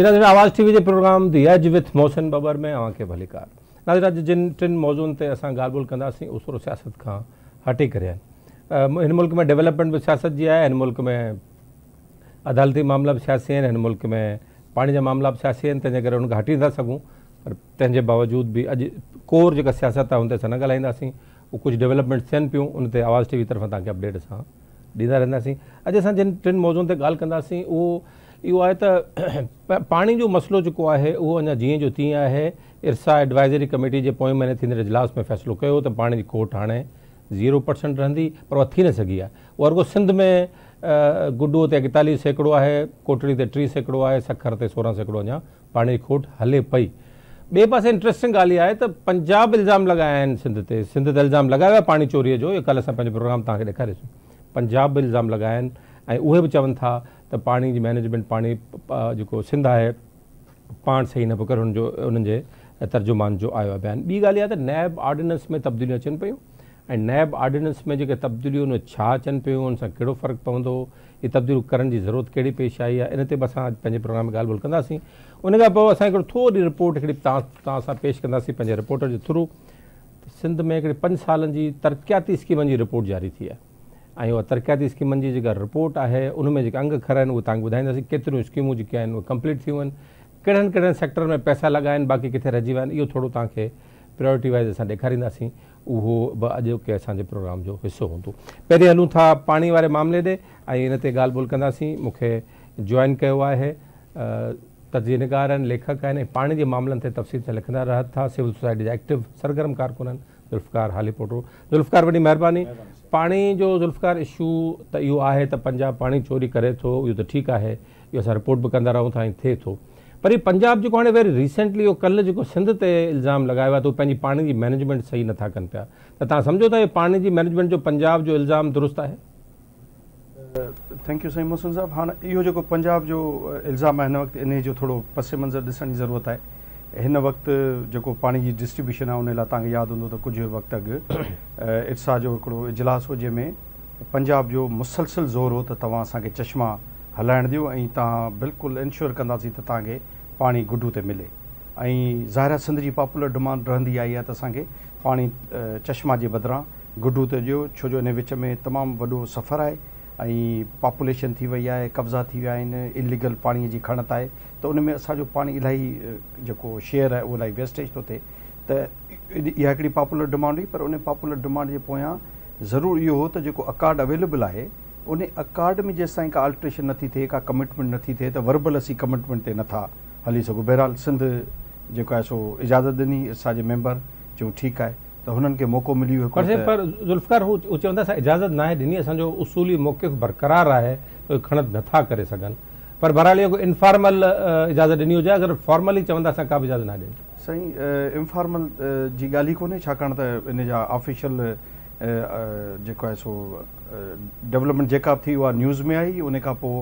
جي ناظرين آواز ٽي وي جي programme the edge with Mohsin Babbar ۾ اوهان کي ڀليڪار. ناظرين اڄ جن ٽن موضوعن تي اسان ڳالهه ٻولهه ڪنداسين اهو ٿورو سياست کان هٽي ڪري آهن. هن ملڪ ۾ ڊيولپمينٽ به سياست جي آهي، هن ملڪ ۾ عدالتي معاملا به سياسي آهن، هن ملڪ ۾ پاڻي جا معاملا به سياسي آهن، تنهن جي ڪري ان کان هٽي نٿا سگهون پر تنهن جي باوجود به اڄ ڪور جيڪا سياست آهي ان تي اسان نه ڳالهائينداسين. اهو ڪجهه ڊيولپمينٽس ٿين پيون ان تي آواز ٽي وي طرفان توهان کي اپڊيٽ اسان ڏيندا رهنداسين. اڄ اسان جن ٽن موضوعن تي ڳالهه ڪنداسين اهو اهو آهي ته پاڻي جو مسئلو جيڪو آهي اهو اڃا جيئن جو تيئن آهي. ارسا ايڊوائزري ڪميٽي جي پوئين مهيني ٿيندڙ اجلاس ۾ فيصلو ڪيو ته پاڻي جي کوٽ هاڻي زيرو پرسنٽ رهندي پر اها ٿي نه سگهي آهي. اها رڳو سنڌ ۾ گڊوء تي 41% آهي، ڪوٽڙي تي 30% آهي، سکر تي 16% اڃا پاڻي جي کوٽ هلي پئي. ٻئي پاسي انٽريسٽنگ ڳالهه اها آهي ته پنجاب الزام لڳايا آهن سنڌ تي، سنڌ تي الزام لڳايو آهي پاڻي چوري جو، اهو ڪالهه اسان پنهنجي پروگرام توهان کي ڏيکاريوسين. پنجاب به الزام لڳايا آهن ۽ اهي به چون ٿا ته پاڻي جي مئنيجمينٽ پاڻي جيڪو سنڌ آهي پاڻ صحيح نه پيو ڪري انهن جو انهن جي ترجمان جو آيو آهي بيان. ٻي ڳالهه اها ته نيب آرڊيننس ۾ تبديليون اچن پيون ۽ نيب آرڊيننس ۾ جيڪي تبديليون ان ڇا اچن پيون ان سان ڪهڙو فرق پوندو اهي تبديليون ڪرڻ جي ضرورت ڪهڙي پيش آئي آهي ان تي به اسان اڄ پنهنجي پروگرام ۾ ڳالهه ٻولهه ڪنداسين ان کان پوء اسان هڪڙو ٿوري رپورٽ هڪڙي توهان سان پيش ڪنداسين پنهنجي رپورٽر جي ٿرو ته سنڌ ۾ هڪڙي 5 سالن جي ترقياتي اسڪيمن جي رپورٽ جاري ٿي آهي ۽ اها ترقياتي اسڪيمن جي جيڪا رپورٽ آهي ان ۾ جيڪا انگ اکر آهن اهي توهان کي ٻڌائينداسين ڪيتريون اسڪيمون جيڪي آهن اهي ڪمپليٽ ٿيون آهن ڪهڙن ڪهڙن سيڪٽر ۾ پئسا لڳا آهن باقي ڪٿي رهجي ويا آهن اهو ٿورو توهان کي پريورٽي وائز اسان ڏيکارينداسين اهو به اڄوڪي اسان جي پروگرام جو حصو هوندو. پهرين هلون ٿا پاڻي واري معاملي ڏي ۽ ان تي ڳالهه ٻولهه ڪنداسين. مون کي جوائن ڪيو آهي تجزيي نگار آهن، ليکڪ آهن ۽ پاڻي جي معاملن تي تفصيل سان لکندا رهن ٿا. سول سوسائٽي جا ايڪٽو سرگرم ڪارڪن آهن ذوالفقار هاليپوٽو. ذوالفقار وڏي مهرباني. پاڻي جو ذوالفقار اشو ته اهو آهي ته پنجاب پاڻي چوري ڪري ٿو اهو ته ٺيڪ آهي اهو اسان رپورٽ به ڪندا رهون ٿا ۽ ٿئي ٿو پر هي پنجاب جيڪو هاڻي ويري ريسينٽلي اهو ڪلهه جيڪو سنڌ تي الزام لڳايو آهي ته هو پنهنجي پاڻي جي مئنيجمينٽ صحيح نٿا ڪن پيا ته توهان سمجهو ٿا اهو پاڻي جي مئنيجمينٽ جو پنجاب جو الزام درست آهي؟ Thank you سائين محسن صاحب هاڻ اهو جيڪو پنجاب جو الزام آهي هن وقت انهي جو ٿورو پس منظر ڏسڻ جي ضرورت آهي هن وقت جيڪو پاڻي جي ڊسٽريبيوشن آهي انهي لاء توهان کي ياد هوندو ته ڪجهه وقت اڳ ارسا جو هڪڙو اجلاس هو جنهن ۾ پنجاب جو مسلسل زور هو ته توهان اسان کي چشما هلائڻ ڏيو ۽ توهان بلڪل انشور ڪنداسين ته توهان کي پاڻي گڊو تي ملي ۽ ظاهر آهي سنڌ جي پاپولر ڊمانڊ رهندي آئي آهي ته اسان کي پاڻي چشما جي بدران گڊو تي ڏيو ڇو جو انهي وچ ۾ تمام وڏو سفر آهي ۽ پاپوليشن ٿي وئي آهي قبضا ٿي ويا آهن اليگل پاڻي جي کڻت آهي ته ان ۾ اسان جو پاڻي الاهي جيڪو شيئر آهي اهو الاهي ويسٽيج ٿو ٿئي ته اها هڪڙي پاپولر ڊمانڊ هئي پر ان پاپولر ڊمانڊ جي پويان ضرور اهو هو ته جيڪو اڪارڊ اويليبل آهي ان اڪارڊ ۾ جيستائين ڪا آلٽريشن نٿي ٿئي، ڪا ڪمٽمينٽ نٿي ٿئي ته وربل اسين ڪمٽمينٽ تي نٿا هلي سگهون. بهرحال سنڌ جيڪو آهي سو اجازت ڏني، ارسا جي ميمبر چيون ٺيڪ آهي ته هنن کي موقعو ملي ويو هڪڙو ته. پر ذوالفقار هو چون ٿا اسان اجازت ناهي ڏني، اسان جو اصولي موقف برقرار آهي ته اهي کڻت نٿا ڪري سگهن پر بهرحال اهو ڪو انفارمل اجازت ڏني هجي اگر فارملي چون ٿا اسان ڪا به اجازت ناهي ڏني. سائين انفارمل جي ڳالهه ئي ڪونهي ڇاڪاڻ ته ان جا آفيشل جيڪو آهي سو ڊولپمينٽ جيڪا به ٿي اها نيوز ۾ آئي ان کان پوء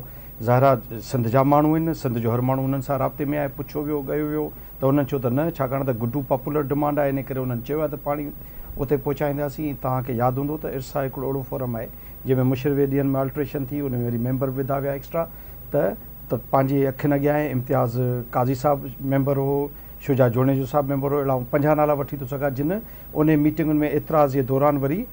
ظاهر آهي سنڌ جا ماڻهو آهن سنڌ جو هر ماڻهو انهن سان رابطي ۾ آهي پڇيو ويو ڳيو ويو ته انهن چيو ته نه ڇاڪاڻ ته گڊو پاپولر ڊمانڊ آهي ان ڪري انهن چيو آهي ته پاڻي اتي پهچائينداسين توهان کي ياد هوندو ته ارسا هڪڙو اهڙو فورم آهي جنهن ۾ مشرف جي ڏينهن ۾ آلٽريشن ٿي ان ۾ وري ميمبر به وڌا ويا ايڪسٽرا ته ته پنهنجي اکين اڳيان آهي امتياز قاضي صاحب ميمبر هو شجاع جوڻيجو صاحب ميمبر هو اهڙا آئون 50 نالا وٺي ٿو سگهان جن انهي ميٽنگن ۾ اعتراض جي دوران وري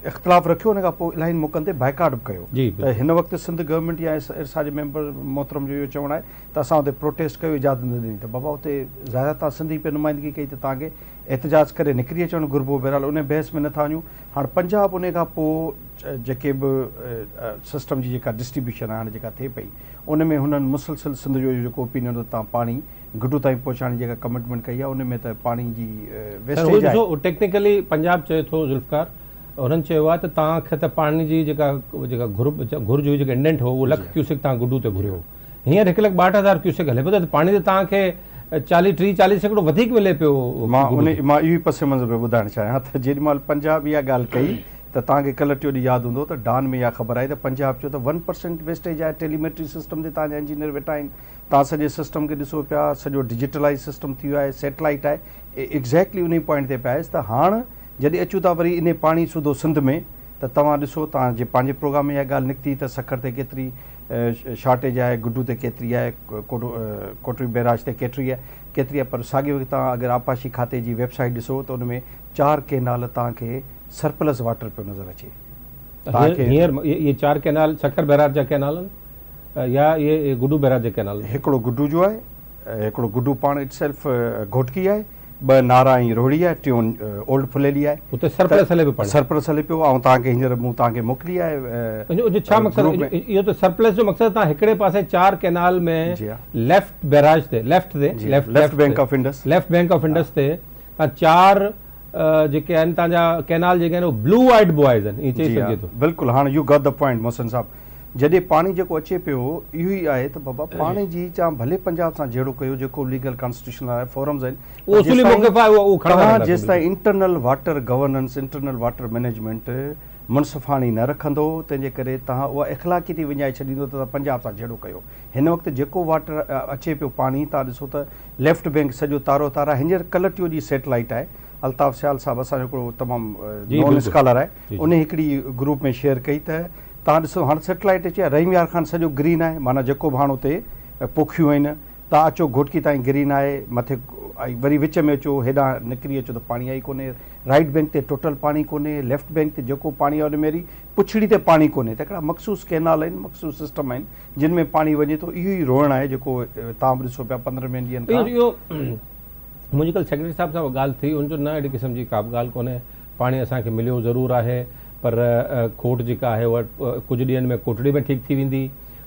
اختلاف رکيو ان کان پوء الاهين موقعن تي بائيڪاٽ به ڪيو ته هن وقت سنڌ گورنمينٽ يا ارسا جي ميمبر محترم جو اهو چوڻ آهي ته اسان اتي پروٽيسٽ ڪيو اجازت نه ڏني ته بابا اتي ظاهر آهي توهان سنڌ جي پئي نمائندگي ڪئي ته توهان کي احتجاج ڪري نڪري اچڻ گهربو بهرحال انهي بحث ۾ نٿا وڃون هاڻ پنجاب انهي کان پوء جيڪي به سسٽم جي جيڪا ڊسٽريبيوشن آهي هاڻي جيڪا ٿئي پئي ان ۾ هنن مسلسل سنڌ جو اهو جيڪو اوپينين هو ته توهان پاڻي گڊو تائين پهچائڻ جي جيڪا ڪمٽمينٽ ڪئي آهي ان ۾ ته پاڻي جي ويسٽيج آهي. ڏسو ٽيڪنيڪلي پنجاب چئي ٿو ذوالفقار انهن چيو آهي ته توهان کي ته پاڻي جي جيڪا جيڪا گهرج هئي جيڪا انڊينٽ هو اهو لک ڪيوسڪ توهان گڊو تي گهريو هو هينئر 1,62,000 ڪيوسڪ هلي پيو ته پاڻي ته توهان کي 40 30 40% وڌيڪ ملي پيو. مان ان مان اهو ئي پس منظر پيو ٻڌائڻ چاهيان ته جيڏي مهل پنجاب اها ڳالهه ڪئي ته توهان کي ڪلهه ٽيون ڏينهن ياد هوندو ته ڊان ۾ اها خبر آئي ته پنجاب چيو ته 1% ويسٽيج آهي ٽيليميٽري سسٽم تي توهان جا انجنيئر ويٺا آهن توهان سڄي سسٽم کي ڏسو پيا سڄو ڊجيٽلائيز سسٽم ٿي ويو آهي سيٽلائيٽ آهي ايگزيڪٽلي انهي پوائنٽ تي پيا آيس ته هاڻ جڏهن اچون ٿا وري انهي پاڻي سوڌو سنڌ ۾ ته توهان ڏسو توهان جي پنهنجي پروگرام ۾ اها ڳالهه نڪتي ته سکر تي ڪيتري شارٽيج آهي، گڊو تي ڪيتري آهي، ڪوٽڙي بئراج تي ڪيتري آهي پر ساڳئي وقت توهان اگر آبپاشي کاتي جي ويب سائيٽ ڏسو ته ان ۾ 4 ڪينال توهان کي سرپلس واٽر پيو نظر اچي. هينئر اهي 4 ڪينال سکر بئراج جا ڪينال آهن يا اهي گڊو بئراج جا ڪينال آهن؟ هڪڙو گڊو جو آهي، هڪڙو گڊو پاڻ it self Ghotki آهي، 2 نارا ۽ روهڙي آهي، ٽيون اولڊ ڦليلي آهي. اتي سرپلس هلي پيو پاڻي. سرپلس هلي پيو. آئون توهان کي هينئر مون توهان کي موڪلي آهي. ان جو ڇا مقصد؟ اهو ته سرپلس جو مقصد توهان هڪڙي پاسي 4 ڪينال ۾ ليفٽ بئراج تي ليفٽ تي left bank of Indus left bank of Indus تي توهان 4 جيڪي آهن توهان جا ڪينال جيڪي آهن اهي بلو آئيڊ بوائز آهن ائين چئي سگهجي ٿو. بلڪل هاڻ you got the point Mohsin صاحب. جڏهن پاڻي جيڪو اچي پيو اهو ئي آهي ته بابا پاڻي جي چان ڀلي پنجاب سان جهيڙو ڪيو جيڪو ليگل ڪانسٽيٽيوشنل آهي فورمز آهن اهو اصولي موقف آهي اهو کڻندا رهنداسين. جيستائين internal water governance internal water management منصفاڻي نه رکندو تنهن جي ڪري توهان اها اخلاقيت ئي وڃائي ڇڏيندو ته توهان پنجاب سان جهيڙو ڪيو. هن وقت جيڪو واٽر اچي پيو پاڻي توهان ڏسو ته ليفٽ بينڪ سڄو تارو تار آهي هينئر ڪلهه ٽيون جي سيٽلائيٽ آهي الطاف سيال صاحب اسان جو هڪڙو تمام نون اسڪالر آهي ان هڪڙي گروپ ۾ شيئر ڪئي ته توهان ڏسو هاڻ سيٽلائيٽ اچي آهي رحيم يار خان سڄو گرين آهي معنيٰ جيڪو به هاڻ اتي پوکيون آهن توهان اچو گهوٽڪي تائين گرين آهي مٿي وري وچ ۾ اچو هيڏانهن نڪري اچو ته پاڻي آئي ڪونهي رائيٽ بينڪ تي ٽوٽل پاڻي ڪونهي ليفٽ بينڪ تي جيڪو پاڻي آهي ان ۾ وري پڇڙي تي پاڻي ڪونهي ته هڪڙا مخصوص ڪينال آهن مخصوص سسٽم آهن جن ۾ پاڻي وڃي ٿو اهو ئي روئڻ آهي جيڪو توهان به ڏسو پيا 15 ويهن ڏينهن کان. اهو منهنجي ڪلهه سيڪريٽري صاحب سان ڳالهه ٿي ان جو نه اهڙي قسم جي ڪا به ڳالهه ڪونهي پاڻي اسان کي مليو ضرور آهي پر کوٽ جيڪا آهي اها ڪجهه ڏينهن ۾ ڪوٽڙي ۾ ٺيڪ ٿي ويندي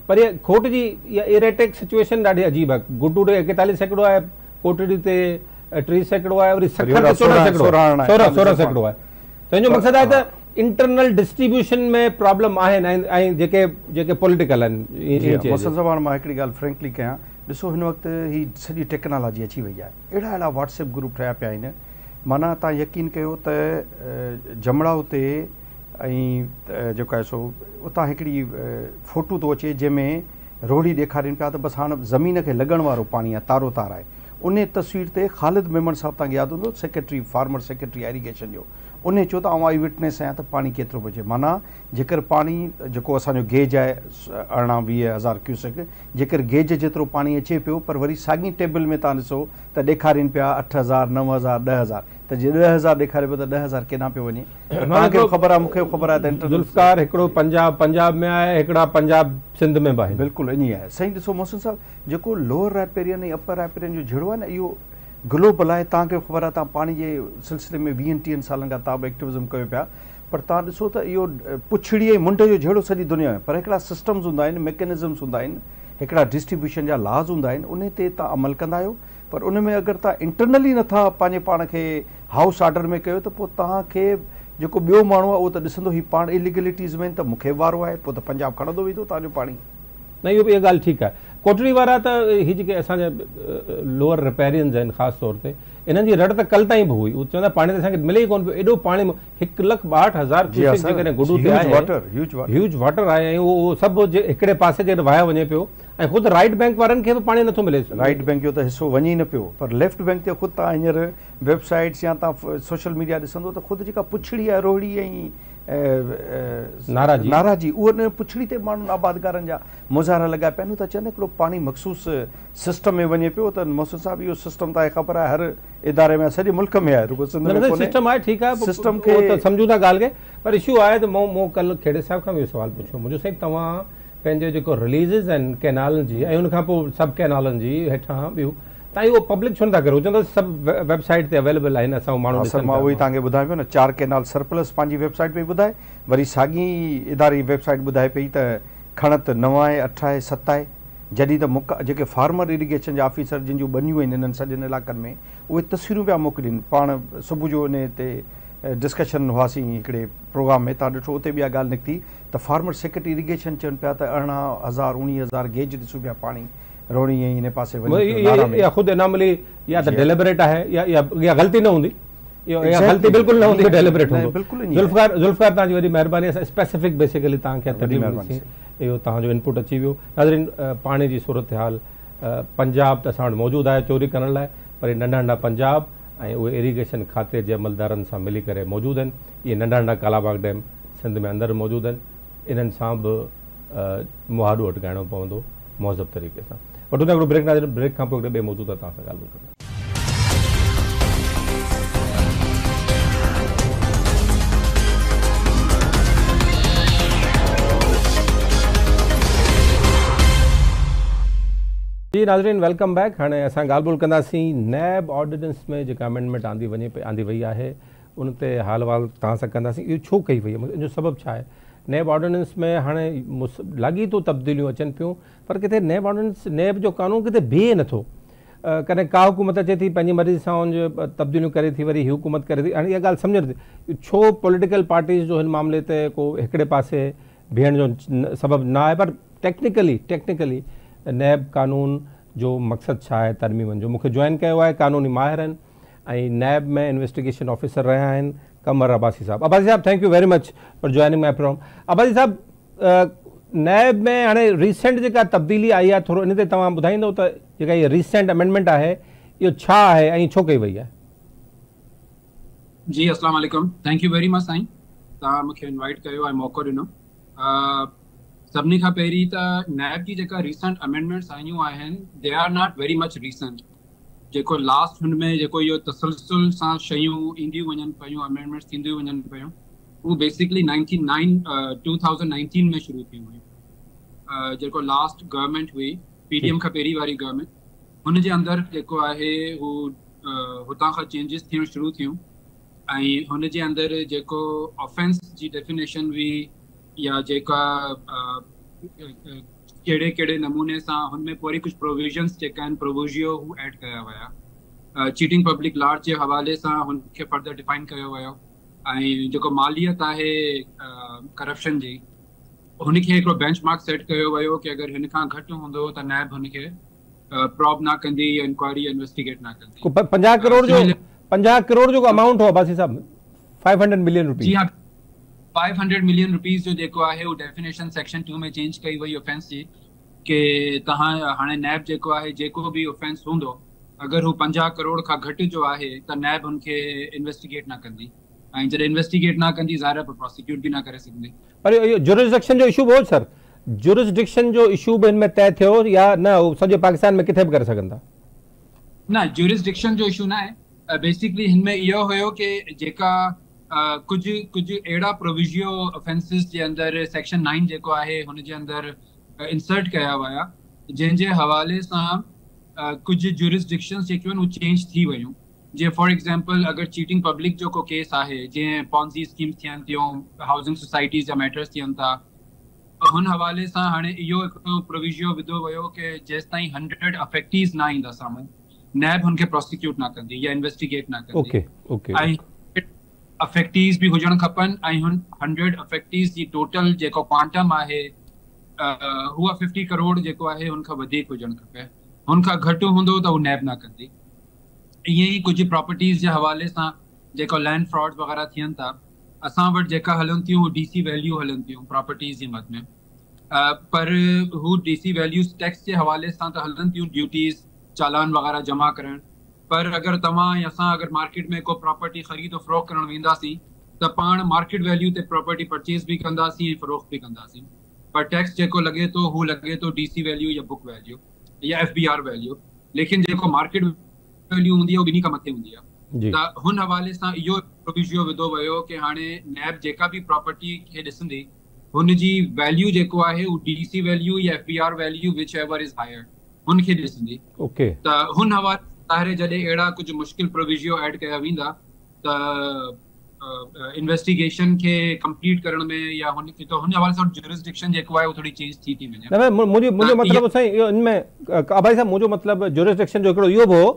پر اها کوٽ جي اها ايريٽڪ سچويشن ڏاڍي عجيب آهي گڊو تي 41% آهي ڪوٽڙي تي 30% آهي وري سکر تي 14% 16% آهي ته ان جو مقصد آهي ته انٽرنل ڊسٽريبيوشن ۾ پرابلم آهن ۽ جيڪي جيڪي پوليٽيڪل آهن. محسن صاحب هاڻ مان هڪڙي ڳالهه فرينڪلي ڪيان ڏسو هن وقت هي سڄي ٽيڪنالاجي اچي وئي آهي اهڙا اهڙا واٽس ايپ گروپ ٺهيا پيا آهن معنيٰ توهان يقين ڪيو ته جمڙائو تي ۽ جيڪو آهي سو اتان هڪڙي فوٽو ٿو اچي جنهن ۾ روهڙي ڏيکارين پيا ته بس هاڻ زمين کي لڳڻ وارو پاڻي آهي تارو تار آهي انهي تصوير تي خالد ميمڻ صاحب توهان کي ياد هوندو سيڪريٽري فارمر سيڪريٽري ايريگيشن جو انهي چيو ته آئون آئي وٽنيس آهيان ته پاڻي ڪيترو پيو اچي معنيٰ جيڪر پاڻي جيڪو اسان جو گيج آهي 18 20 هزار ڪيوسڪ جيڪر گيج جيترو پاڻي اچي پيو پر وري ساڳي ٽيبل ۾ توهان ڏسو ته ڏيکارين پيا 8000 9000 10000 ته جي 10000 ڏيکاري پيو ته 10000 ڪيڏانهن پيو وڃي ته توهان کي به خبر آهي مون کي به خبر آهي ته انٽرنل ذوالفقار هڪڙو پنجاب پنجاب ۾ آهي هڪڙا پنجاب سنڌ ۾ به آهن. بلڪل ائين ئي آهي سائين ڏسو محسن صاحب جيڪو لوئر رائپيرين ۽ اپر رائپيرين جو جهيڙو آهي نه اهو گلوبل آهي توهان کي به خبر آهي توهان پاڻي جي سلسلي ۾ ويهن ٽيهن سالن کان توهان به ايڪٽوزم ڪيو پيا پر توهان ڏسو ته اهو پڇڙي ۽ منڍ جو جهيڙو سڄي دنيا ۾ پر هڪڙا سسٽمز هوندا آهن ميڪنزمز هوندا آهن هڪڙا ڊسٽريبيوشن جا لاز هوندا آهن انهي تي توهان عمل ڪندا آهيو پر ان ۾ اگر توهان انٽرنلي نٿا پنهنجي پاڻ کي هائوس آرڊر ۾ ڪيو ته پوء توهان کي جيڪو ٻيو ماڻهو آهي اهو ته ڏسندو هي پاڻ اليگلٽيز ۾ آهن ته مون کي به وارو آهي پوء ته پنجاب کڻندو ويندو توهان جو پاڻي. نه اهو به اها ڳالهه ٺيڪ آهي ڪوٽڙي وارا ته هي جيڪي اسان جا لوئر رپيرينز آهن خاص طور تي انهن جي رڙ ته ڪل تائين به هئي اهو چوندا پاڻي ته اسان کي ملي ئي ڪونه پيو ايڏو پاڻي 1,62,000 ڪيوسڪ جيڪڏهن گڊو تي آهي هيوج واٽر آهي ۽ اهو سڀ هڪڙي پاسي جيڪڏهن وهايو وڃي پيو ۽ خود رائيٽ بينڪ وارن کي به پاڻي نٿو ملي. رائيٽ بينڪ جو ته حصو وڃي ئي نه پيو پر ليفٽ بينڪ تي خود توهان هينئر ويب سائيٽس يا توهان سوشل ميڊيا ڏسندو ته خود جيڪا پڇڙي آهي روهڙي ۽ نارا جي اهو ان پڇڙي تي ماڻهن آبادگارن جا مظاهرا لڳا پيا آهن ته چون هڪڙو پاڻي مخصوص سسٽم ۾ وڃي پيو ته محسن صاحب اهو سسٽم توهان کي خبر آهي هر اداري ۾ سڄي ملڪ ۾ آهي رڳو سنڌ ۾ ڪونهي. سسٽم آهي ٺيڪ آهي سسٽم کي ته سمجهون ٿا ڳالهه کي پر اشو آهي ته مون ڪلهه کهڙي صاحب کان به اهو سوال پڇيو منهنجو سائين توهان پنهنجو جيڪو رليزز آهن ڪئنالن جي ۽ ان کان پوء سب ڪئنالن جي هيٺان ٻيون تان اهو پبلڪ ڇو نٿا ڪريو چوندا سڀ ويب سائيٽ تي اويليبل آهن اسان ماڻهو ڏسن ٿا. مان اهو ئي توهان کي ٻڌايان پيو نه 4 ڪئنال سرپلس پنهنجي ويب سائيٽ پئي ٻڌائي وري ساڳي ئي اداري ويب سائيٽ ٻڌائي پئي ته کڻت 9 آهي 8 آهي 7 آهي جڏهن ته مڪ جيڪي فارمر اريگيشن جا آفيسر جن جون ٻنيون آهن انهن سڄن علائقن ۾ اهي تصويرون پيا موڪلين پاڻ صبح جو انهي تي ڊسڪشن هئاسين هڪڙي پروگرام ۾ تان ڏٺو اتي به اها ڳالهه نڪتي ته فارمر سيڪريٽري اريگيشن چون پيا ته 18,000 19,000 گيج ڏسون پيا پاڻي روهڙي ۽ انهي پاسي وڃي پيو نارا ۾. اها خود اناملي يا ته ڊيليبريٽ آهي يا اها غلطي نه هوندي اها غلطي بلڪل نه هوندي ڊيليبريٽ هوندو ذوالفقار ذوالفقار توهان جي وڏي مهرباني اسان اسپيسفڪ بيسيڪلي توهان کي تڪليف ڏني اهو توهان جو انپوٽ اچي ويو ناظرين پاڻي جي صورتحال پنجاب ته اسان وٽ موجود آهي چوري ڪرڻ لاء پر هي ننڍا ننڍا پنجاب ۽ اهي ايريگيشن کاتي جي عملدارن سان ملي ڪري موجود آهن اهي ننڍا ننڍا ڪالاباغ ڊيم سنڌ ۾ اندر موجود آهن انهن سان به مهاڏو اٽڪائڻو پوندو مهذب طريقي سان. وٺون ٿا هڪڙو بريڪ ناظرين بريڪ کان پوء هڪڙي ٻئي موضوع تي توهان سان ڳالهه ٻولهه ڪنداسين. جي ناظرين welcome back هاڻي اسان ڳالهه ٻولهه ڪنداسين نيب آرڊيننس ۾ جيڪا امينڊمينٽ آندي وڃي پئي آندي وئي آهي ان تي حال احوال توهان سان ڪنداسين اهو ڇو ڪئي وئي آهي ان جو سبب ڇا آهي نيب آرڊيننس ۾ هاڻي لاڳيتو تبديليون اچن پيون پر ڪٿي نيب آرڊيننس نيب جو قانون ڪٿي بيهي نٿو ڪڏهن ڪا حڪومت اچي ٿي پنهنجي مرضي سان ان جو تبديليون ڪري ٿي وري هي حڪومت ڪري ٿي هاڻي اها ڳالهه سمجهه نٿي ڇو پوليٽيڪل پارٽيز جو هن معاملي تي ڪو هڪڙي پاسي بيهڻ جو سبب نه آهي پر ٽيڪنيڪلي ٽيڪنيڪلي نيب قانون جو مقصد ڇا آهي ترميمن جو مونکي جوائن ڪيو آهي قانوني ماهرن ۽ نيب ۾ انويسٽيگيشن آفيسر رهيا آهن قمر عباسي صاحب عباسي صاحب thank you very much for joining my program Abbasi صاحب نيب ۾ هاڻي ريسينٽ جيڪا تبديلي آئي آهي ٿورو ان تي توهان ٻڌائيندو ته جيڪا هي ريسينٽ امينڊمينٽ آهي اهو ڇا آهي ۽ ڇو ڪئي وئي آهي. جي السلام عليڪم thank you very much سائين توهان مونکي انوائٽ ڪيو ۽ موقعو ڏنو سڀني کان پهرين ته نيب جي جيڪا ريسنٽ امينڊمينٽس آيون آهن they are not very much recent جيڪو لاسٽ هن ۾ جيڪو اهو تسلسل سان شيون اينديون وڃن پيون امينڊمينٽس ٿينديون وڃن پيون اهو بيسڪلي 2019 ۾ شروع ٿيون هيون جيڪو لاسٽ گورنمينٽ هئي پي ڊي ايم کان پهرين واري گورنمينٽ هن جي اندر جيڪو آهي هو هتان کان چينجز ٿيڻ شروع ٿيون ۽ هن جي اندر جيڪو آفينس جي ڊيفينيشن هئي يا جيڪا ڪهڙي ڪهڙي نموني سان هن ۾ وري ڪجهه پروويزنس جيڪا آهن پرووزيو هو ايڊ ڪيا ويا چيٽنگ پبلڪ لارج جي حوالي سان هن کي فردر ڊفائن ڪيو ويو ۽ جيڪو ماليت آهي ڪرپشن جي هن کي هڪڙو بينچ مارڪ سيٽ ڪيو ويو ڪي اگر هن کان گهٽ هوندو ته نيب هن کي پروب نه ڪندي يا انڪوائري يا انويسٽيگيٽ نه ڪندي. ڪو 50 ڪروڙ جو 50 ڪروڙ جو ڪو امائونٽ هو عباسي صاحب 500 ملين روپيز. جي ها 500 ملين روپيز جو جيڪو آهي اهو ڊيفينيشن سيڪشن 2 ۾ چينج ڪئي وئي اوفينس جي ڪي تهان هاڻي نيب جيڪو آهي جيڪو به اوفينس هوندو اگر هو 50 ڪروڙ کان گهٽ جو آهي ته نيب هن کي انويسٽيگيٽ نه ڪندي ۽ جڏهن انويسٽيگيٽ نه ڪندي ظاهر آهي پوء پراسيڪيوٽ به نه ڪري سگهندي. پر اهو جورسڊڪشن جو اشو به هو سر جورسڊڪشن جو اشو به هن ۾ طئي ٿيو يا نه هو سڄي پاڪستان ۾ ڪٿي به ڪري سگهن ٿا. نه جورسڊڪشن جو اشو نه آهي بيسڪلي هن ۾ اهو هيو ڪي جيڪا ڪجهه ڪجهه اهڙا پروويزيو افينسز جي اندر سيڪشن 9 جيڪو آهي هن جي اندر انسرٽ ڪيا ويا جنهن جي حوالي سان ڪجهه جورسڊڪشنز جيڪيون آهن اهي چينج ٿي ويون جيئن فار ايگزامپل اگر چيٽنگ پبلڪ جو ڪو ڪيس آهي جيئن پونزي اسڪيمز ٿين ٿيون هائوسنگ سوسائٽيز جا ميٽرز ٿين ٿا هن حوالي سان هاڻي اهو هڪڙو پروويزيو وڌو ويو ڪي جيستائين هنڊريڊ افيڪٽيز نه ايندا سامهون نيب هن کي پراسيڪيوٽ نه ڪندي يا انويسٽيگيٽ نه ڪندي ۽ افيڪٽيز به هجڻ کپن ۽ هن هنڊريڊ افيڪٽيز جي ٽوٽل جيڪو ڪوانٽم آهي هو ففٽي ڪروڙ جيڪو آهي هن کان وڌيڪ هجڻ کپي هن کان گهٽ هوندو ته هو نيب نه ڪندي ائين ئي ڪجهه پراپرٽيز جي حوالي سان جيڪو لينڊ فراڊ وغيره ٿين ٿا اسان وٽ جيڪا هلن ٿيون هو ڊي سي ويليو هلن ٿيون پراپرٽيز جي مد ۾ پر هو ڊي سي ويليوز ٽيڪس جي حوالي سان ته هلن ٿيون ڊيوٽيز چالان وغيره جمع ڪرڻ پر اگر توهان يا اسان اگر مارڪيٽ ۾ ڪو پراپرٽي خريد و فروخت ڪرڻ وينداسين ته پاڻ مارڪيٽ ويليو تي پراپرٽي پرچيز به ڪنداسين ۽ فروخت به ڪنداسين پر ٽيڪس جيڪو لڳي ٿو هو لڳي ٿو ڊي سي ويليو يا بڪ ويليو يا ايف بي آر ويليو ليڪن جيڪو مارڪيٽ ويليو هوندي آهي اهو ٻنهي کان مٿي هوندي آهي ته هن حوالي سان اهو پروويزيو وڌو ويو ڪي هاڻي نيب جيڪا به پراپرٽي کي ڏسندي هن جي ويليو جيڪو آهي اهو ڊي سي ويليو يا F B R value whichever is higher هن کي ڏسندي ته هن حوالي ظاهر جڏهن اهڙا ڪجهه مشڪل پروويزيو ايڊ ڪيا ويندا ته انويسٽيگيشن کي ڪمپليٽ ڪرڻ ۾ يا هن کي ته هن حوالي سان جورسڊڪشن جيڪو آهي اهو ٿوري چينج ٿي ٿي وڃي. نه نه منهنجو منهنجو مطلب سائين اهو ان ۾ عباسي صاحب منهنجو مطلب جورسڊڪشن جو هڪڙو اهو به هو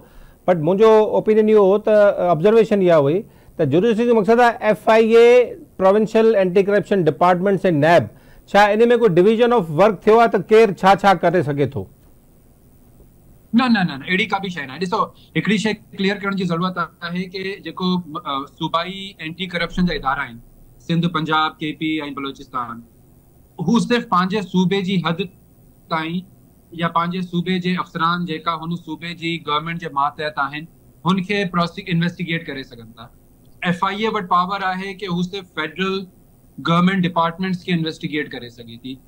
بٽ منهنجو اوپينين اهو هو ته آبزرويشن اها هئي ته جورسڊڪشن جو مقصد آهي F I A provincial anti corruption departments ۽ NAB ڇا ان ۾ ڪو ڊويزن آف ورڪ ٿيو آهي ته ڪير ڇا ڇا ڪري سگهي ٿو؟ نه نه نه اهڙي ڪا به شيء ناهي ڏسو هڪڙي شيء ڪليئر ڪرڻ جي ضرورت آهي ڪي جيڪو صوبائي اينٽي ڪرپشن جا ادارا آهن سنڌ پنجاب ڪي پي ۽ بلوچستان هو صرف پنهنجي صوبي جي حد تائين يا پنهنجي صوبي جي افسران جيڪا هن صوبي جي گورنمينٽ جي ماتحت آهن هن کي انويسٽيگيٽ ڪري سگهن ٿا ايف I اي وٽ پاور آهي ڪي هو صرف فيڊرل گورنمينٽ ڊپارٽمينٽس کي انويسٽيگيٽ ڪري سگهي ٿي.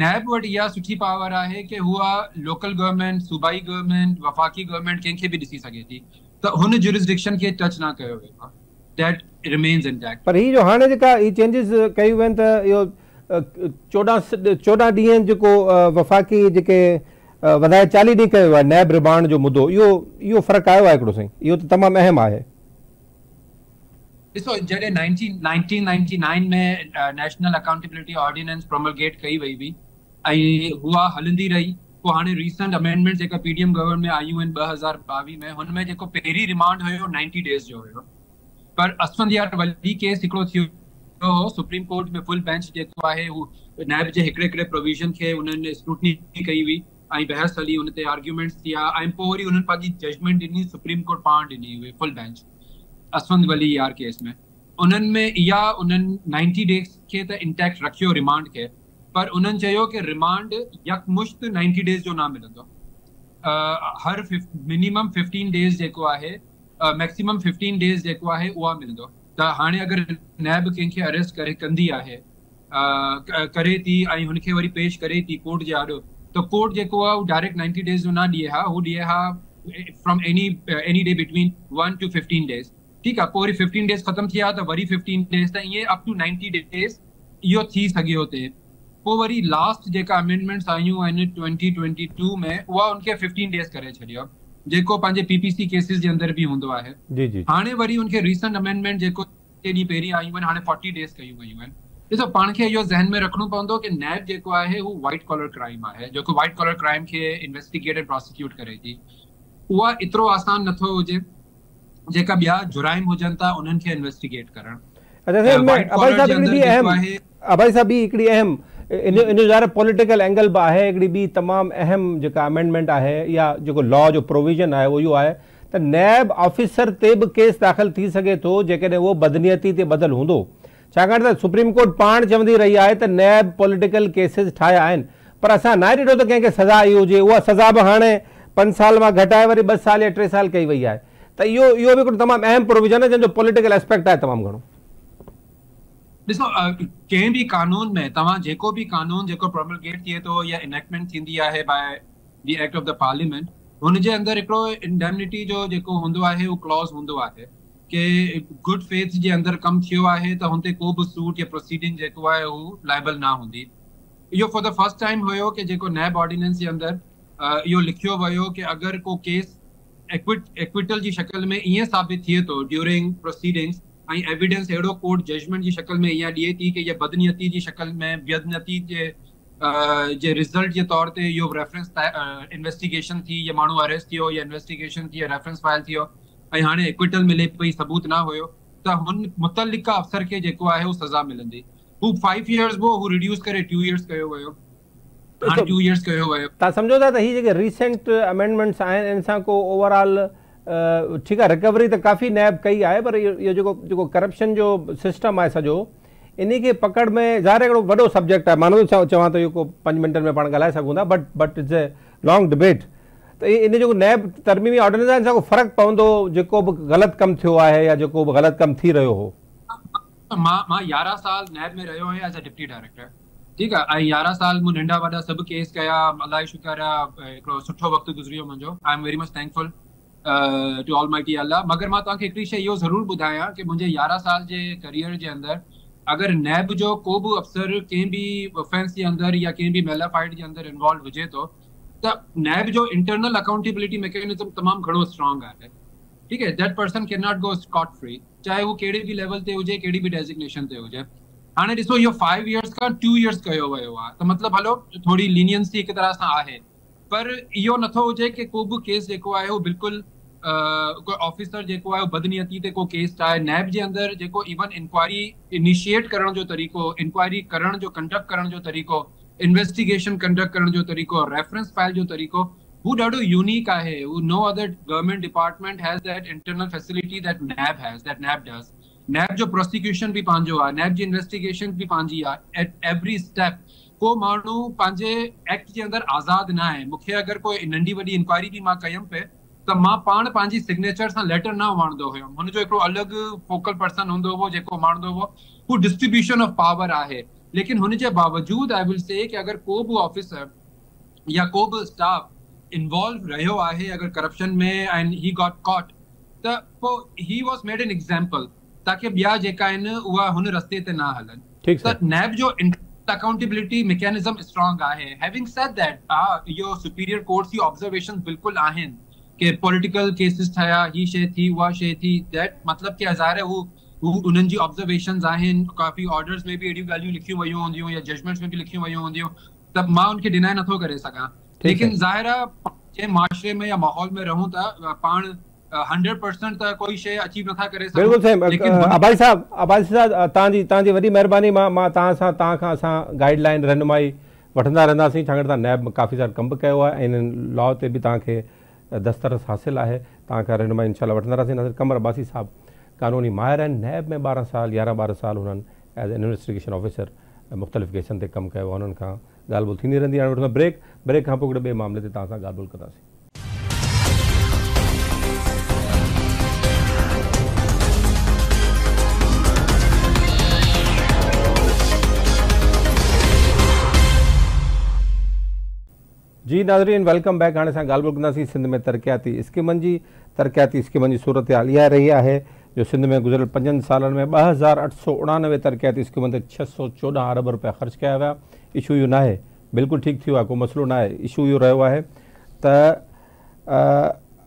نيب وٽ اها سٺي پاور آهي ڪه اها لوڪل گورنمينٽ، صوبائي گورنمينٽ، وفاقي گورنمينٽ ڪنهن کي به ڏسي سگهي ٿي ته هن جورسڊڪشن کي ٽچ نه ڪيو ويو آهي that remains intact. پر هي جو هاڻي جيڪا هي چينجز ڪيون ويون ته اهو 14 ڏينهن جيڪو وفاقي جيڪي وڌائي 40 ڏينهن ڪيو ويو آهي نيب رمانڊ جو مدو اهو اهو فرق آيو آهي هڪڙو سائين اهو ته تمام اهم آهي. ڏسو جڏهن 1999 ۾ نيشنل اڪائونٽيبلٽي آرڊيننس پروملگيٽ ڪئي وئي هئي ۽ اها هلندي رهي پوء هاڻي ريسنٽ امينڊمينٽس جيڪا پي ڊي ايم گورنمينٽ ۾ آيون آهن 2022 ۾ هن ۾ جيڪو پهرين ريمانڊ هيو 90 ڊيز جو هيو پر اسفنديار ولي ڪيس هڪڙو ٿيو هو سپريم ڪورٽ ۾ فل بينچ جيڪو آهي هو نيب جي هڪڙي هڪڙي پروويزن کي انهن اسڪروٽني ڪئي هئي ۽ بحث هلي ان تي آرگيومينٽس ٿيا ۽ پوء وري انهن پنهنجي ججمينٽ ڏني سپريم ڪورٽ پاڻ ڏني هئي فل بينچ اسفند ولي يار ڪيس ۾ انهن ۾ اها انهن 90 ڊيز کي ته انٽيڪٽ رکيو ريمانڊ کي پر انهن چيو ڪه ريمانڊ يڪمشت 90 ڊيز جو نه ملندو هر منيمم 15 ڊيز جيڪو آهي ميڪسيمم 15 ڊيز جيڪو آهي اها ملندو ته هاڻي اگر نيب ڪنهن کي اريسٽ ڪري ڪندي آهي ڪري ٿي ۽ هن کي وري پيش ڪري ٿي ڪورٽ جي آڏو ته ڪورٽ جيڪو آهي هو ڊائريڪٽ 90 ڊيز جو نه ڏئي ها هو ڏئي ها from any any day between 1 to 15 days ٺيڪ آهي پوء وري 15 ڊيز ختم ٿيا ته وري 15 ڊيز ته ائين اپ ٽو 90 ڊيز اهو ٿي سگهيو ٿي پوء وري لاسٽ جيڪا امينڊمينٽس آيون آهن 2022 ۾ اها ان کي 15 ڊيز ڪري ڇڏيو جيڪو پنهنجي پي پي سي ڪيسز جي اندر به هوندو آهي جي جي هاڻي وري ان کي ريسنٽ امينڊمينٽ جيڪو ٽي ڏينهن پهرين آيون آهن هاڻي فورٽي ڊيز ڪيون ويون آهن. ڏسو پاڻ کي اهو ذهن ۾ رکڻو پوندو ڪه نيب جيڪو آهي هو وائيٽ ڪالر ڪرائيم آهي جيڪو وائيٽ ڪالر ڪرائيم کي انويسٽيگيٽ ۽ پراسيڪيوٽ ڪري ٿي اها ايترو آسان نٿو هجي جيڪا ٻيا جرائم هجن ٿا انهن کي انويسٽيگيٽ ڪرڻ. اچا سائين ان ۾ ابائي صاحب هڪڙي ٻي اهم ابائي صاحب ٻي هڪڙي اهم ان جو ظاهر پوليٽيڪل اينگل به آهي هڪڙي ٻي تمام اهم جيڪا امينڊمينٽ آهي يا جيڪو لا جو پروويزن آهي اهو اهو آهي ته نيب آفيسر تي به ڪيس داخل ٿي سگهي ٿو جيڪڏهن اهو بدنيتي تي ٻڌل هوندو ڇاڪاڻ ته سپريم ڪورٽ پاڻ چوندي رهي آهي ته نيب پوليٽيڪل ڪيسز ٺاهيا آهن پر اسان ناهي ڏٺو ته ڪنهن کي سزا آئي هجي اها سزا به هاڻي پنج سال مان گهٽائي وري ٻه سال يا ٽي سال ڪئي وئي آهي ته اهو اهو به هڪڙو تمام اهم پروويزن آهي جنهن جو پوليٽيڪل اسپيڪٽ آهي تمام گهڻو. ڏسو ڪنهن به قانون ۾ توهان جيڪو به قانون جيڪو پروملگيٽ ٿئي ٿو يا انيڪٽمينٽ ٿيندي آهي by the act of the parliament هن جي اندر هڪڙو انڊيمنٽي جو جيڪو هوندو آهي اهو ڪلاز هوندو آهي ڪي گڊ فيٿ جي اندر ڪم ٿيو آهي ته هن تي ڪو به سوٽ يا پروسيڊنگ جيڪو آهي هو لائبل نه هوندي اهو فار the first time هيو ڪي جيڪو نيب آرڊيننس جي اندر اهو لکيو ويو ڪي اگر ڪو ڪيس ايڪويٽل جي شڪل ۾ ائين ثابت ٿئي ٿو ڊيورنگ پروسيڊنگس ۽ ايويڊنس اهڙو ڪورٽ ججمينٽ جي شڪل ۾ ائين ڏئي ٿي ڪي اها بدنيتي جي شڪل ۾ بدنيتي جي جي رزلٽ جي طور تي اهو ريفرنس انويسٽيگيشن ٿي يا ماڻهو اريسٽ ٿيو يا انويسٽيگيشن ٿي يا ريفرنس فائل ٿيو ۽ هاڻي ايڪويٽل ملي پئي ثبوت نه هيو ته هن متعلقه افسر کي جيڪو آهي هو سزا ملندي هو فائيو ايئرز به هو ريڊيوس ڪري ٽو ايئرز ڪيو ويو هاڻي ٽو ايئرز ڪيو ويو. توهان سمجهو ٿا ته هي جيڪي ريسينٽ امينڊمينٽس آهن ان سان ڪو اوور آل ٺيڪ آهي رڪوري ته ڪافي نيب ڪئي آهي پر اهو جيڪو جيڪو ڪرپشن جو سسٽم آهي سڄو انهي کي پڪڙ ۾ ظاهر هڪڙو وڏو سبجيڪٽ آهي مان نٿو چوان ته اهو ڪو پنج منٽن ۾ پاڻ ڳالهائي سگهون ٿا but but it's a long debate ته ان جيڪو نيب ترميمي آرڊيننس آهي ان سان ڪو فرق پوندو جيڪو به غلط ڪم ٿيو آهي يا جيڪو به غلط ڪم ٿي رهيو هو. مان مان 11 سال نيب ۾ رهيو آهيان ايز اي ڊپٽي ڊائريڪٽر ٺيڪ آهي ۽ 11 سال مون ننڍا وڏا سڀ ڪيس ڪيا الله جو شڪر آهي هڪڙو سٺو وقت گذريو منهنجو I am very much thankful to almighty Allah مگر مان توهان کي هڪڙي شيء اهو ضرور ٻڌايان ڪه منهنجي 11 سال جي ڪريئر جي اندر اگر نيب جو ڪو به افسر ڪنهن به افينس جي اندر يا ڪنهن به ميلافائيڊ جي اندر انوالو هجي ٿو ته نيب جو انٽرنل اڪائونٽيبلٽي ميڪينزم تمام گهڻو اسٽرانگ آهي ٺيڪ آهي that person can not go scot free چاهي هو ڪهڙي به ليول تي هجي ڪهڙي به ڊيزگنيشن تي هجي هاڻي ڏسو اهو فائيو ايئرس کان ٽو ايئرس ڪيو ويو آهي ته مطلب هلو ٿوري لينينسي هڪ طرح سان آهي پر اهو نٿو هجي ڪي ڪو به ڪيس جيڪو آهي اهو بلڪل ڪو آفيسر جيڪو آهي اهو بدنيتي تي ڪو ڪيس ٺاهي نيب جي اندر جيڪو ايون انڪوائري انيشيئيٽ ڪرڻ جو طريقو انڪوائري ڪرڻ جو ڪنڊڪٽ ڪرڻ جو طريقو انويسٽيگيشن ڪنڊڪٽ ڪرڻ جو طريقو ريفرنس فائل جو طريقو هو ڏاڍو يونيڪ آهي هو no other government department has that internal facility that NAB has that NAB does NAB جو پراسيڪيوشن به پنهنجو آهي نيب جي انويسٽيگيشن به پنهنجي آهي ايٽ ايوري اسٽيپ ڪو ماڻهو پنهنجي ايڪٽ جي اندر آزاد نه آهي مون کي اگر ڪو ننڍي وڏي انڪوائري به مان ڪيم پئي ته مان پاڻ پنهنجي سگنيچر سان ليٽر نه اماڻندو هيم هن جو هڪڙو الڳ فوڪل پرسن هوندو هو جيڪو اماڻندو هو هو ڊسٽريبيوشن آف پاور آهي. लेकिन हुन जे बावजूद I will say कि अगरि को बि ऑफिसर या को बि स्टाफ इन्वॉल्व रहियो आहे अगरि करप्शन में एंड he got caught त पोइ he was made an example ताकी ॿिया जेका आहिनि उहा हुन रस्ते ते न हलनि। त नैब जो अकाउंटेबिलिटी मैकेनिज़म स्ट्रॉन्ग आहे। हैविंग सेड that हा इहो सुपीरियर कोर्ट्स जी ऑब्ज़र्वेशन बिल्कुलु आहिनि कि पॉलिटिकल केसिस ठहिया, ही शइ थी उहा शइ थी, that मतिलबु की ज़ाहिर आहे हू उन्हनि जी ऑब्ज़र्वेशंस आहिनि, काफ़ी ऑर्डर्स में बि अहिड़ियूं ॻाल्हियूं लिखियूं वयूं हूंदियूं या जजमेंट्स में बि लिखियूं वयूं हूंदियूं, त मां उनखे डिनाई नथो करे सघां। लेकिन ज़ाहिर आहे जंहिं माशरे में या माहौल में रहूं था पाण 100% त कोई शइ अचीव नथा करे सघूं। बिल्कुलु साईं। अबाई साहब, तव्हांजी वॾी महिरबानी। मां तव्हां खां असां गाइडलाइन रहनुमाई वठंदा रहंदासीं, छाकाणि तव्हां नैब में काफ़ी सारो कमु बि कयो आहे ऐं इन लॉ ते बि तव्हांखे दस्तरस हासिल आहे, तव्हां खां रहनुमाई इंशाल्लाह वठंदा रहंदासीं। नाज़िर कमर अब्बासी साहब कानूनी माहिर आहिनि, नैब में 12 साल 11-12 साल हुननि एज़ इन्वेस्टिगेशन ऑफिसर मुख़्तलिफ़ केसनि ते कमु कयो आहे, उन्हनि खां ॻाल्हि ॿोल थींदी रहंदी। हाणे वठंदा ब्रेक, ब्रेक खां पोइ हिकिड़े ॿिए मामले ते तव्हां सां ॻाल्हि ॿोल कंदासीं। जी नाज़रीन, welcome back. हाणे असां ॻाल्हि ॿोल कंदासीं सिंध में तरक़ियाती स्कीमनि जी। तरक़ियाती स्कीमनि जी सूरत हाल इहा रही आहे जो सिंध में गुज़िरियल 5 सालनि में 2889 तरक़ियाती स्कीमनि ते 614 अरब रुपया ख़र्च कया विया। इशू इहो न आहे, बिल्कुलु ठीकु थी वियो आहे, को मसइलो न आहे। इशू इहो रहियो आहे त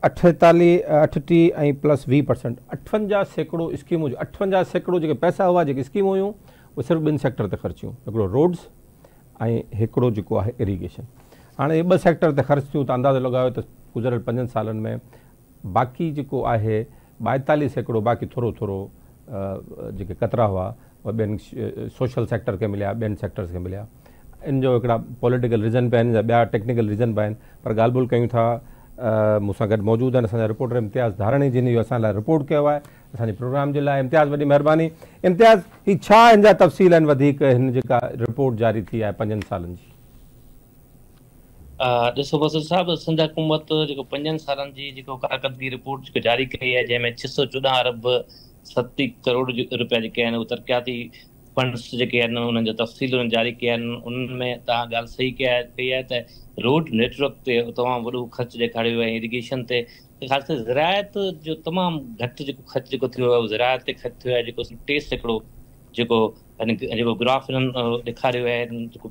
48 ऐं प्लस 20% 58% स्कीमूं, 58% जेके पैसा हुआ, जेके स्कीमूं हुयूं, उहे सिर्फ़ु ॿिनि सेक्टर ते ख़र्च थियूं, हिकिड़ो रोड्स ऐं हिकिड़ो जेको आहे इरीगेशन। हाणे इहे ॿ सेक्टर ते ख़र्च थियूं त अंदाज़ो लॻायो त गुज़िरियल 5 सालनि में बाक़ी जेको आहे 42% बाक़ी थोरो थोरो जेके कतरा हुआ उहे ॿियनि सोशल सेक्टर खे मिलिया, ॿियनि सेक्टर्स खे मिलिया। इन जो हिकिड़ा पॉलिटिकल रीज़न बि आहिनि, ॿिया टेक्निकल रीज़न बि आहिनि, पर ॻाल्हि ॿोल कयूं था। मूंसां गॾु मौजूदु आहिनि असांजा रिपोर्टर इम्तियाज़ धारणी, जिन इहो असां लाइ रिपोर्ट कयो आहे असांजे प्रोग्राम जे लाइ। इम्तियाज़, वॾी महिरबानी। इम्तियाज़, हीअ छा हिन जा तफ़सील आहिनि वधीक, हिन जेका रिपोर्ट जारी थी आहे 5 सालनि जी? ॾिसो बसर साहब, सिंध हुकूमत जेको 5 सालनि जी जेको कारकर्दगी रिपोर्ट जेको जारी कई आहे, जंहिंमें 614 अरब 70 करोड़ रुपया जेके आहिनि उहे तरक़ियाती फंड्स जेके आहिनि उन्हनि जो तफ़सील उन्हनि जारी कया आहिनि। उन्हनि में तव्हां ॻाल्हि सही कई आहे त रोड नेटवर्क ते तमामु वॾो ख़र्च ॾेखारियो आहे, इरीगेशन ते, ख़ासि करे ज़राअत जो तमामु घटि जेको ख़र्च जेको थियो आहे उहो ज़राअत ते ख़र्च थियो आहे, जेको 3% जेको जेको ग्राफ हिननि ॾेखारियो आहे, जेको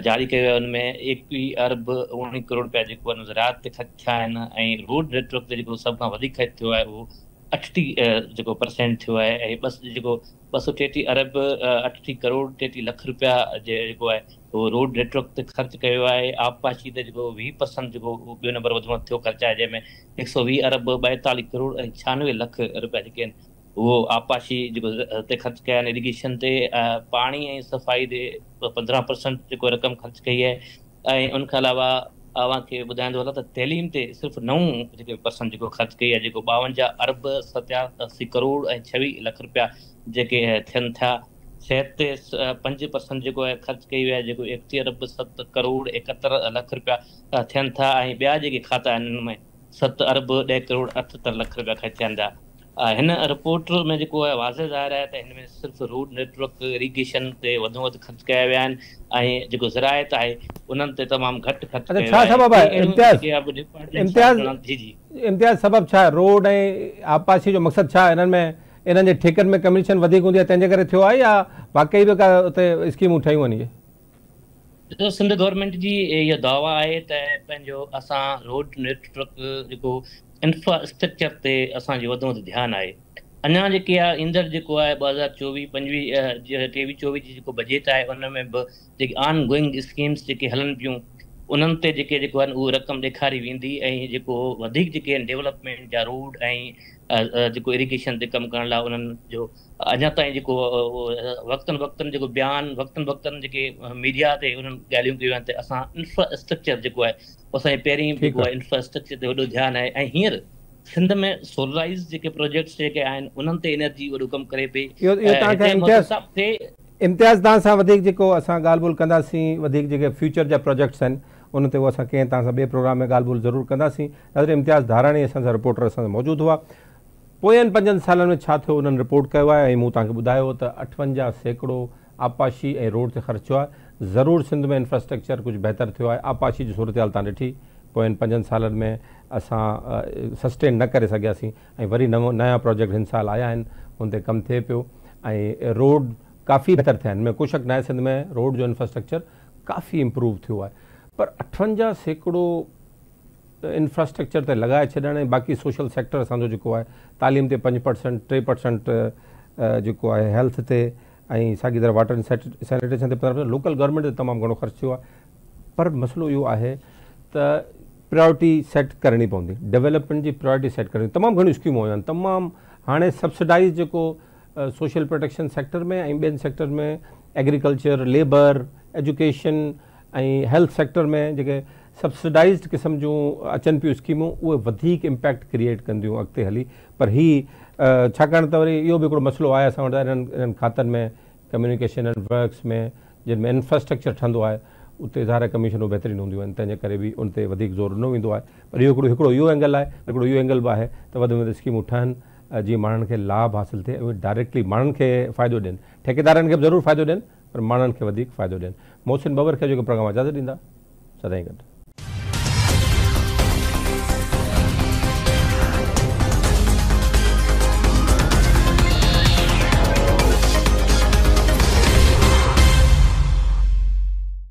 जारी कयो आहे, उन में 21 अरब 19 करोड़ रुपया जेको आहे ज़राअत ते ख़र्च थिया आहिनि ऐं रोड नेटवर्क ते जेको सभ खां वधीक ख़र्च थियो आहे उहो 38 जेको परसेंट थियो आहे ऐं बसि जेको 233 अरब 38 करोड़ 33 लख रुपया जेको आहे उहो रोड नेटवर्क ते ख़र्च कयो आहे। आबपाशी ते जेको 20% जेको ॿियो नंबर वधि में वधि थियो ख़र्च आहे, जंहिंमें 120 अरब 42 करोड़ ऐं 96 लख रुपया जेके आहिनि उहो आबपाशी जेको ते ख़र्च कया आहिनि। इरीगेशन ते पाणी ऐं सफ़ाई ते 15% जेको रक़म ख़र्च कई आहे ऐं उनखां अलावा तव्हांखे ॿुधाईंदो हलां त तइलीम ते सिर्फ़ु 9 जेके परसेंट जेको ख़र्च कई आहे, जेको 52 अरब 87 करोड़ ऐं 26 लख रुपया जेके थियनि था। सिहत ते 5% जेको आहे ख़र्च कई वियो आहे, जेको 31 अरब 7 करोड़ 71 लख रुपया थियनि था ऐं ॿिया जेके खाता आहिनि उन में 7 अरब 10 करोड़ 78 लख रुपया ख़र्च थियनि था। हिन रिपोर्ट में जेको आहे वाज़े ज़ाहिर आहे त हिन में सिर्फ़ु रोड नेटवर्क इरीगेशन ते वधि में वधि ख़र्च कया विया आहिनि ऐं जेको ज़राअत आहे उन्हनि ते तमामु घटि ख़र्च कयो छा सबबु आहे इम्तियाज़? इम्तियाज़ जी जी, इम्तियाज़ सबबु छा आहे? रोड ऐं आबपाशी जो मक़सदु छा आहे? हिननि में इन्हनि जे ठेकनि में कमीशन वधीक हूंदी आहे तंहिंजे करे थियो आहे या वाकई बि का उते स्कीमूं ठहियूं आहिनि? इहे सिंध गवर्नमेंट जी इहा दावा आहे त पंहिंजो असां रोड नेटवर्क जेको इंफ्रास्ट्रक्चर ते असांजो वधि में वधि ध्यानु आहे। अञा जेके आहे ईंदड़ जेको आहे 2024-25 23-24 जी जेको बजट आहे उन में बि जेके ऑन गोइंग स्कीम्स जेके हलनि पियूं उन्हनि ते जेके जेको आहिनि उहो रक़म ॾेखारी वेंदी ऐं जेको वधीक जेके आहिनि डेवलपमेंट जा रोड ऐं जेको इरीगेशन ते कमु करण लाइ उन्हनि जो अञा ताईं जेको वक़्तनि वक़्तनि जेको बयान वक़्तनि वक़्तनि जेके मीडिया ते उन्हनि ॻाल्हियूं कयूं आहिनि त असां इंफ्रास्ट्रक्चर जेको आहे असांजे पहिरीं जेको आहे इंफ्रास्ट्रक्चर ते वॾो ध्यानु आहे ऐं हींअर सिंध में सोलराइज़ जेके प्रोजेक्ट्स जेके आहिनि उन्हनि ते एनर्जी वॾो कमु करे पई। इम्तियाज़, तव्हां सां वधीक जेको असां ॻाल्हि ॿोल कंदासीं, वधीक जेके फ्यूचर जा प्रोजेक्ट्स आहिनि उन ते उहो असां कंहिं तव्हां सां ॿिए प्रोग्राम में ॻाल्हि ॿोल ज़रूरु कंदासीं। नाज़रीन, इम्तियाज़ धाराणी असां रिपोर्टर असां सां मौजूदु हुआ। पोयनि 5 सालनि में छा थियो उन्हनि रिपोर्ट कयो आहे ऐं मूं तव्हांखे ॿुधायो त 58% آبپاشي ۽ روڊ تي خرچ ٿيو آهي. ضرور سنڌ ۾ انفراسٽرڪچر ڪجهه بهتر ٿيو آهي. آبپاشي جي صورتحال توهان ڏٺي، پوين پنجن سالن ۾ اسان سسٽين نه ڪري سگهياسين ۽ وري نو نيا پراجيڪٽ هن سال آيا آهن، ان تي ڪم ٿئي پيو ۽ روڊ ڪافي بهتر ٿيا آهن. ان ۾ ڪو شڪ ناهي سنڌ ۾ روڊ جو انفراسٽرڪچر ڪافي امپروو ٿيو آهي پر 58% انفراسٽرڪچر تي لڳائي ڇڏڻ ۽ باقي سوشل سيڪٽر اسان جو جيڪو آهي تعليم تي 5% 3% جيڪو آهي هيلٿ تي ۽ ساڳي طرح واٽر سينيٽيشن تي 15% لوڪل گورنمينٽ تي تمام گهڻو خرچ ٿيو آهي پر مسئلو اهو آهي ته پرائرٽي سيٽ ڪرڻي پوندي ڊيولپمينٽ جي پرائرٽي سيٽ ڪرڻي تمام گهڻيون اسڪيمون آيون آهن تمام هاڻي سبسڊائز جيڪو سوشل پروٽيڪشن سيڪٽر ۾ ۽ ٻين sector ۾ agriculture labour education ۽ health sector ۾ جيڪي سبسڊائزڊ قسم جون اچن پيون اسڪيمون اهي وڌيڪ امپيڪٽ ڪريئيٽ ڪنديون اڳتي هلي پر هي ڇاڪاڻ ته وري اهو به هڪڙو مسئلو آهي اسان وٽ انهن انهن کاتن ۾ ڪميونيڪيشن اينڊ ورڪس ۾ جن ۾ انفراسٽرڪچر ٺهندو آهي اتي ظاهر آهي ڪميشنون بهترين هونديون آهن تنهن جي ڪري به ان تي وڌيڪ زور ڏنو ويندو آهي پر اهو هڪڙو هڪڙو اهو اينگل آهي هڪڙو اهو اينگل به آهي ته وڌ ۾ وڌ اسڪيمون ٺهن جيئن ماڻهن کي لاڀ حاصل ٿئي اهي ڊائريڪٽلي ماڻهن کي فائدو ڏين ٺيڪيدارن کي به ضرور فائدو ڏين پر ماڻهن کي وڌيڪ فائدو ڏين. محسن ٻٻر کي اڄوڪي پروگرام اجازت ڏيندا. سدائين گڏ.